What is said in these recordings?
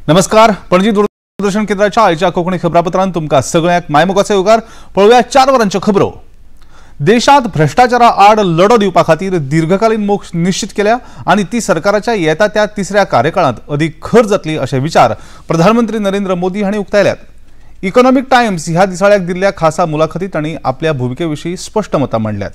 नमस्कार, पणजी दूरदर्शन केंद्राच्या आयच्या कोंकणी खबरापत्रांत तुमकां सगळ्यांक मायमोगाचो येवकार. पळोवया 4 वरांच्यो खबरो. देशांत भ्रश्टाचारा आड लढो दिवपा खातीर दीर्घकालीन मोख निश्चित केल्या आनी ती सरकाराच्या येता त्या तिसऱ्या कार्यकाळांत अदीक खर जातली अशे विचार प्रधानमंत्री नरेंद्र मोदी हांणी उक्तायल्यात. इकॉनॉमिक टायम्स ह्या दिसाळ्याक दिल्ल्या खासा मुलाखतीत तांणी आपल्या भुमिके विशीं स्पश्ट मतां मांडल्यात.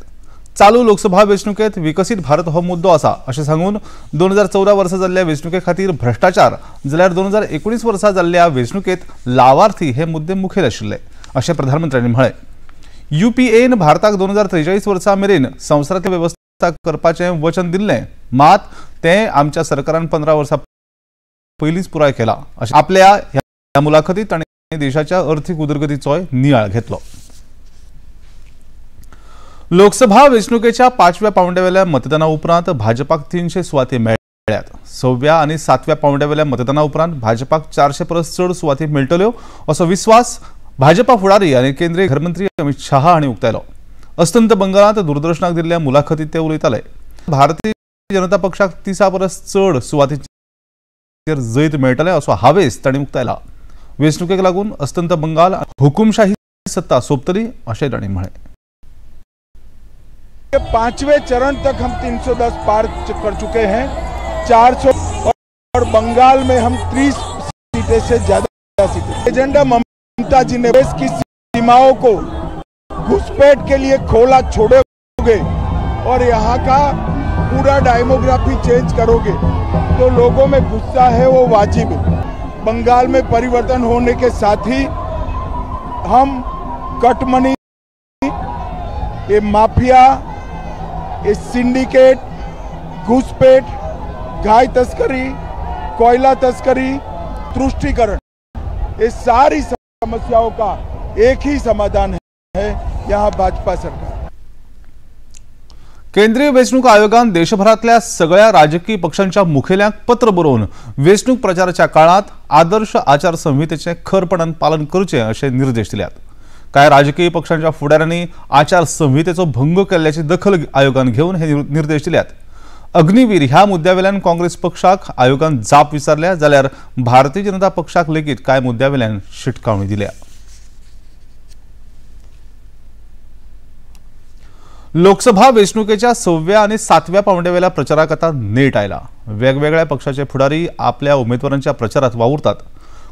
चालू लोकसभा वेंचणुकेत विकसीत भारत हो मुद्दो आसा अशें सांगून 2014 वर्सा जाल्ल्या वेंचणुके खातीर भ्रश्टाचार जाल्यार 2019 वर्सा जाल्ल्या वेंचणुकेत लावार्थी हे मुद्दे मुखेल आशिल्ले अशें प्रधानमंत्र्यांनी म्हळें. यूपीएन भारताक 2043 वर्सा मेरेन संवसारांतली वेवस्था करपाचें वचन दिल्लें, मात तें आमच्या सरकारान 15 वर्सां पयलींच पुराय केलां अशें आपल्या ह्या मुलाखतीत तांणी देशाच्या अर्थीक उदरगतीचोय नियाळ घेतलो. लोकसभा वेंचणुकेच्या 5व्या पावंड्यावेल्या मतदाना उपरांत भाजपाक 300 सुवाती मेळ्ळ्यात. 6व्या आनी 7व्या पावंड्यावेल्या मतदाना उपरांत भाजपाक 400 परस चड सुवाती मेळटल्यो असो विस्वास भाजपा फुडारी आनी केंद्रीय घरमंत्री अमित शहा हांणी उक्तायलो. अस्तंत बंगालांत दूरदर्शनाक दिल्ल्या मुलाखतीत ते उलयताले. भारतीय जनता पक्षाक 30 परस चड सुवातीचेर जैत मेळटलें असो हावेस तांणी उक्तायला. वेंचणुकेक लागून अस्तंत बंगाल हुकुमशाही सत्ता सोंपतली अशें तांणी म्हळें. 5वें चरण तक हम 310 पार कर चुके हैं, 400 और बंगाल में हम 30 सीटें से ज्यादा सीटें। एजेंडा ममता जी ने देश की सीमाओं को घुसपैठ के लिए खोला छोड़ोगे और यहाँ का पूरा डेमोग्राफी चेंज करोगे तो लोगों में गुस्सा है, वो वाजिब है। बंगाल में परिवर्तन होने के साथ ही हम कटमनी, ये माफिया, ये सिंडिकेट, घुसपैठ, गाय तस्करी, कोयला तस्करी, तुष्टिकरण, ये सारी समस्याओं का एक ही समाधान है, यहाँ भाजपा सरकार. केंद्रीय वेंचणूक आयोगान देशभरातल्या सगळ्या राजकीय पक्षांच्या मुखेल्यांक पत्र बरोवन वेंचणूक प्रचाराच्या काळात आदर्श आचारसंहितेचें खरपणान पालन करचें अशे निर्देश दिल्यात. कांय राजकीय पक्षांच्या फुडाऱ्यांनी आचारसंहितेचो भंग केल्ल्याची दखल आयोगान घेवन हे निर्देश दिल्यात. अग्निवीर ह्या मुद्द्यावेल्यान काँग्रेस पक्षाक आयोगान जाप विचारल्या जाल्यार भारतीय जनता पक्षाक लेगीत कांय मुद्द्यावेल्यान शिटकावणी दिल्या. लोकसभा वेंचणुकेच्या 6व्या आनी 7व्या पावंड्यावेल्या प्रचाराक आतां नेट आयला. वेगवेगळ्या पक्षाचे फुडारी आपल्या उमेदवारांच्या प्रचारात वावुरतात.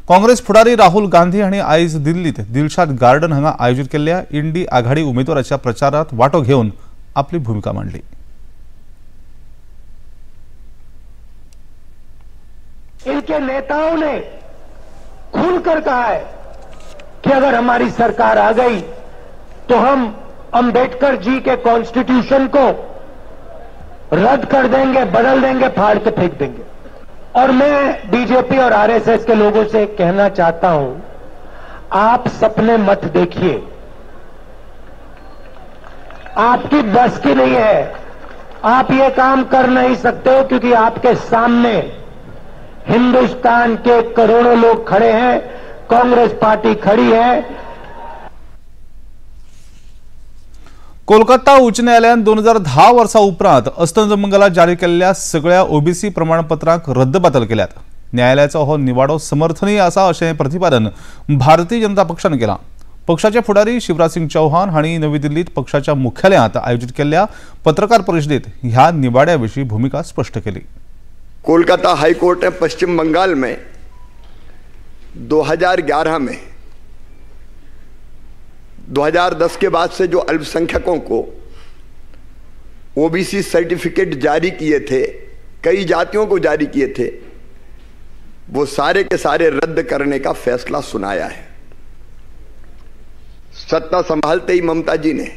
काँग्रेस फुडारी राहुल गांधी हांणी आयज दिल्लीत दिलशाद गार्डन हांगा आयोजीत केल्ल्या इंडी आघाडी उमेदवाराच्या प्रचारात वांटो घेवन आपली भुमिका मांडली. इनके नेताओं ने खुलकर कहा है कि अगर हमारी सरकार आ गई तो हम अंबेडकर जी के कॉन्स्टिट्यूशन को रद्द कर देंगे, बदल देंगे, फाड़ के फेंक देंगे. और मैं बीजेपी और आरएसएस के लोगों से कहना चाहता हूं, आप सपने मत देखिए, आपकी बस की नहीं है, आप ये काम कर नहीं सकते हो, क्योंकि आपके सामने हिंदुस्तान के करोड़ों लोग खड़े हैं, कांग्रेस पार्टी खड़ी है. कोलकाता उच्च न्यायालयान 2010 वर्सा उपरांत अस्तंत बंगालात जारी केल्ल्या सगळ्या ओबीसी प्रमाणपत्रांक रद्दबातल केल्यात. न्यायालयाचो हो निवाडो समर्थनीय आसा अशें प्रतिपादन भारतीय जनता पक्षान केलां. पक्षाचे फुडारी शिवराज सिंग चौहान हांणी नवी दिल्लीत पक्षाच्या मुख्यालयांत आयोजीत केल्ल्या पत्रकार परिशदेत ह्या निवाड्या विशीं भुमिका स्पश्ट केली. कोलकाता हाईकोर्ट ने पश्चिम बंगाल में 2011 में 2010 के बाद से जो अल्पसंख्यकों को ओबीसी सर्टिफिकेट जारी किए थे, कई जातियों को जारी किए थे, वो सारे के सारे रद्द करने का फैसला सुनाया है। सत्ता संभालते ही ममता जी ने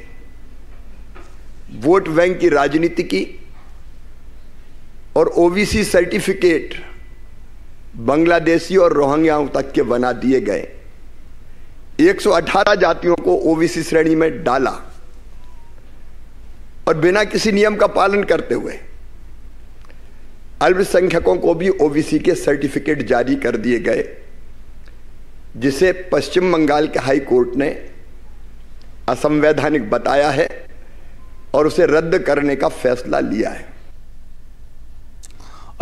वोट बैंक की राजनीति की और ओबीसी सर्टिफिकेट बांग्लादेशी और रोहिंग्याओं तक के बना दिए गए। 118 जातियों को ओबीसी श्रेणी में डाला और बिना किसी नियम का पालन करते हुए अल्पसंख्यकों को भी ओबीसी के सर्टिफिकेट जारी कर दिए गए, जिसे पश्चिम बंगाल के हाई कोर्ट ने असंवैधानिक बताया है और उसे रद्द करने का फैसला लिया है.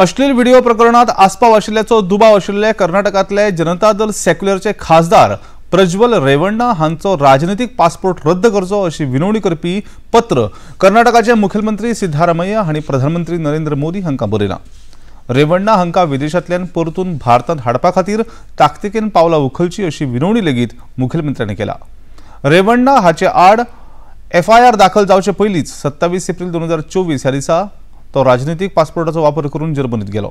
अश्लील व्हिडिओ प्रकरणात आस्पाव आशिल्ल्याचो दुबाव आशिल्ले कर्नाटकांतले जनता दल सेक्युलरचे खासदार प्रज्वल रेवण्णा हांचो राजनीतिक पासपोर्ट रद्द करचो अशी विनवणी करपी पत्र कर्नाटकाचे मुख्यमंत्री सिद्धारमय्या हांणी प्रधानमंत्री नरेंद्र मोदी हांकां बरयलां। रेवण्णा हांकां विदेशांतल्यान परतून भारतांत हाडपा खातीर ताकतिकेन पावलां उखलची अशी विनवणी लेगीत मुख्यमंत्र्यांनी केला। रेवण्णा हाचे आड एफआयआर दाखल जावचे पयलींच 27 एप्रिल 2024 ह्या दिसा तो राजनीतिक पासपोर्टाचो वापर करून जर्मनीत गेलो।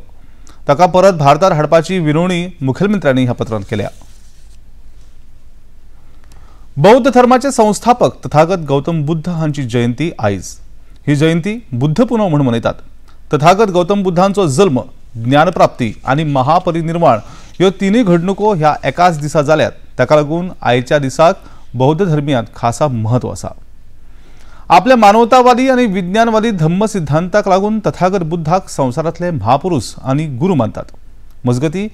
ताका परत भारतात हाडपाची विनवणी मुख्यमंत्र्यांनी ह्या पत्रांत केल्या। बौद्ध धर्माचे संस्थापक तथागत गौतम बुद्ध हांची जयंती आयज। ही जयंती बुद्ध पुनव म्हूण मनयतात। तथागत गौतम बुद्धांचो जल्म, ज्ञानप्राप्ती आनी महापरिनिर्वाण ह्यो तिनूय घडणुको ह्या एकाच दिसा जाल्यात। ताका लागून आयच्या दिसाक बौद्ध धर्मियांत खासा म्हत्व आसा। आपल्या मानवतावादी आनी विज्ञानवादी धम्म सिद्धांताक लागून तथागत बुद्धाक संवसारांतले म्हापुरूस आनी गुरू मानतात। मजगती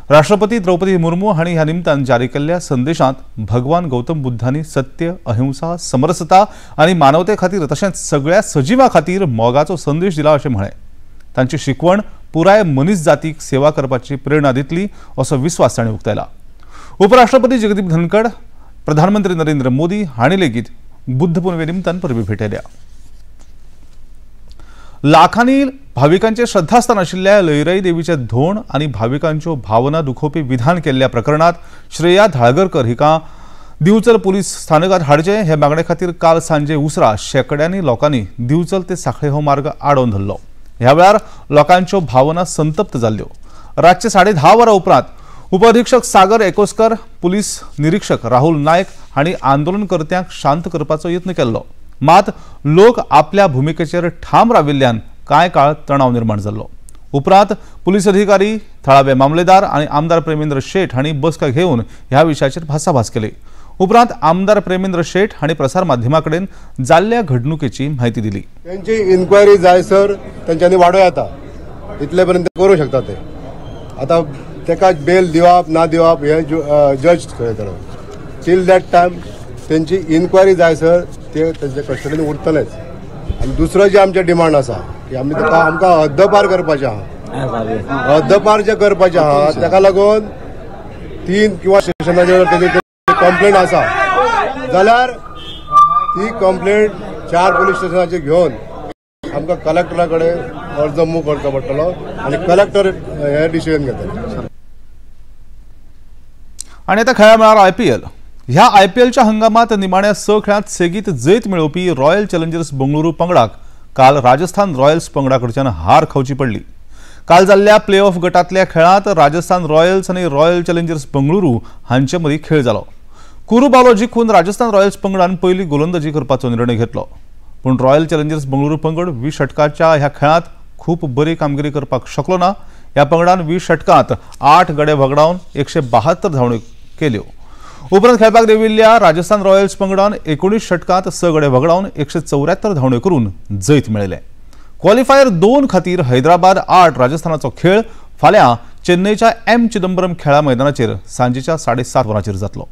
राष्ट्रपती द्रौपदी मुर्मू हांणी ह्या निमतान जारी केल्ल्या संदेशांत भगवान गौतम बुद्धांनी सत्य, अहिंसा, समरसता आनी मानवते खातीर तशेंच सगळ्या सजिवा खातीर मोगाचो संदेश दिला अशें म्हळें। तांची शिकवण पुराय मनीस जातीक सेवा करपाची प्रेरणा दितली असो विस्वास तांणी उक्तायला। उपराष्ट्रपती जगदीप धनखड, प्रधानमंत्री नरेंद्र मोदी हांणी लेगीत बुद्ध पुनवे निमतान परबी भेटयल्या। लाखांनी भाविकांचे श्रद्धास्थान आशिल्ल्या लयराई देवीचे धोण आनी भाविकांच्यो भावना दुखोवपी विधान केल्ल्या प्रकरणात श्रेया धाळगरकर हिका दिवचल पुलीस स्थानकात हाडचे हे मागणे खातीर काल सांजे उसरा शेकड्यांनी लोकांनी दिवचल ते सांखळे हो मार्ग आडोवन धरलो। ह्या वेळार लोकांच्यो भावना संतप्त जाल्ल्यो। रातचे 10:30 वरां उपरांत उपअधिक्षक सागर एकोस्कर, पुलीस निरीक्षक राहुल नायक हांणी आंदोलनकर्त्यांक शांत करपाचो यत्न केल्लो। मात लोक आपल्या भुमिकेचेर ठाम राविल्ल्यान कांय काळ तणाव निर्माण जाल्लो। उपरांत पुलीस अधिकारी, थळावे मामलेदार आनी आमदार प्रेमेंद्र शेट हांणी बसका घेवन ह्या विशयाचेर भासाभास केली। उपरांत आमदार प्रेमेंद्र शेट हांणी प्रसार माध्यमां कडेन जाल्ल्या घडणुकेची म्हायती दिली। त्यांची इन्क्वायरी जायसर तेंच्यांनी वाडोवं येता, इतले पर्यंत करूं शकता ते। आतां तेका बेल दिवप ना दिवप हे जज थरयतलो। टील that time तेंची इन्क्वायरी जायसर ते तेंच्या कस्टडीन उरतलेच। आनी दुसरो जे आमचे डिमांड आसा की आमी ताका आमकां हद्दपार करपाचें आहा, हद्दपार जे करपाचें आहा ताका लागून 3 किंवा स्टेशनाचेर तेजी कंप्लेंट आसा जाल्यार ती कंप्लेंट 4 पुलीस स्टेशनाचेर घेवन आमकां कलेक्टरा कडेन अर्ज मूव करचो पडटलो आनी कलेक्टर हे डिसिजन घेतले। आनी आतां खेळा मळार आयपीएल। ह्या आयपीएलच्या हंगामात निमाण्या 6 खेळांत सेगीत जैत मेळोवपी रॉयल चॅलेंजर्स बंगळुरू पंगडाक काल राजस्थान रॉयल्स पंगडा कडच्यान हार खावची पडली। काल जाल्ल्या प्ले ऑफ गटांतल्या खेळांत राजस्थान रॉयल्स आनी रॉयल चॅलेंजर्स बंगळुरू हांचे मदीं खेळ जालो। कुरू बावलो जिखून राजस्थान रॉयल्स पंगडान पयली गोलंदाजी करपाचो निर्णय घेतलो। पूण रॉयल चॅलेंजर्स बंगळुरू पंगड 20 षटकाच्या ह्या खेळांत खूब बरी कामगिरी करपाक शकलो ना। ह्या पंगडान 20 षटकांत 8 गडे वगडावन 172 धांवड्यो केल्यो। उपरांत खेळपाक देविल्ल्या राजस्थान रॉयल्स पंगडान 19 षटकांत 6 गडे वगडावन 174 धांवड्यो करून जैत मेळयलें। क्वालिफायर 2 खातीर हैदराबाद 8 राजस्थानाचो खेळ फाल्यां चेन्नईच्या एम चिदंबरम खेळा मैदानाचेर सांजेच्या 7:30 वरांचेर जातलो।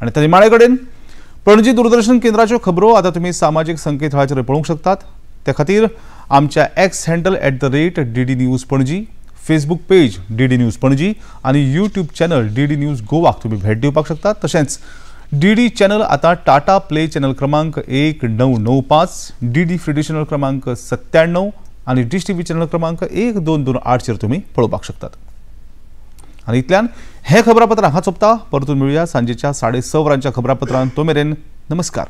आनी त्या निमाणे कडेन पणजी दूरदर्शन केंद्राच्यो खबरो आतां तुमी सामाजीक संकेतथळाचेर पळोवंक शकतात। ते खातीर आमच्या X handle @DD News Panaji, Facebook page DD News Panaji आनी यूट्यूब चॅनल DD news गोवाक तुमी भेट दिवपाक शकतात। तशेंच डीडी चॅनल आतां टाटा प्ले चॅनल क्रमांक 1995, डीडी फ्री चॅनल क्रमांक 97 आनी डिश टीव्ही चॅनल क्रमांक 1228 चेर तुमी पळोवपाक शकतात। आनी इतल्यान हे खबरापत्र हांगा सोंपता। परतून मेळुया सांजेच्या 6:30 वरांच्या खबरापत्रांत। तो मेरेन नमस्कार।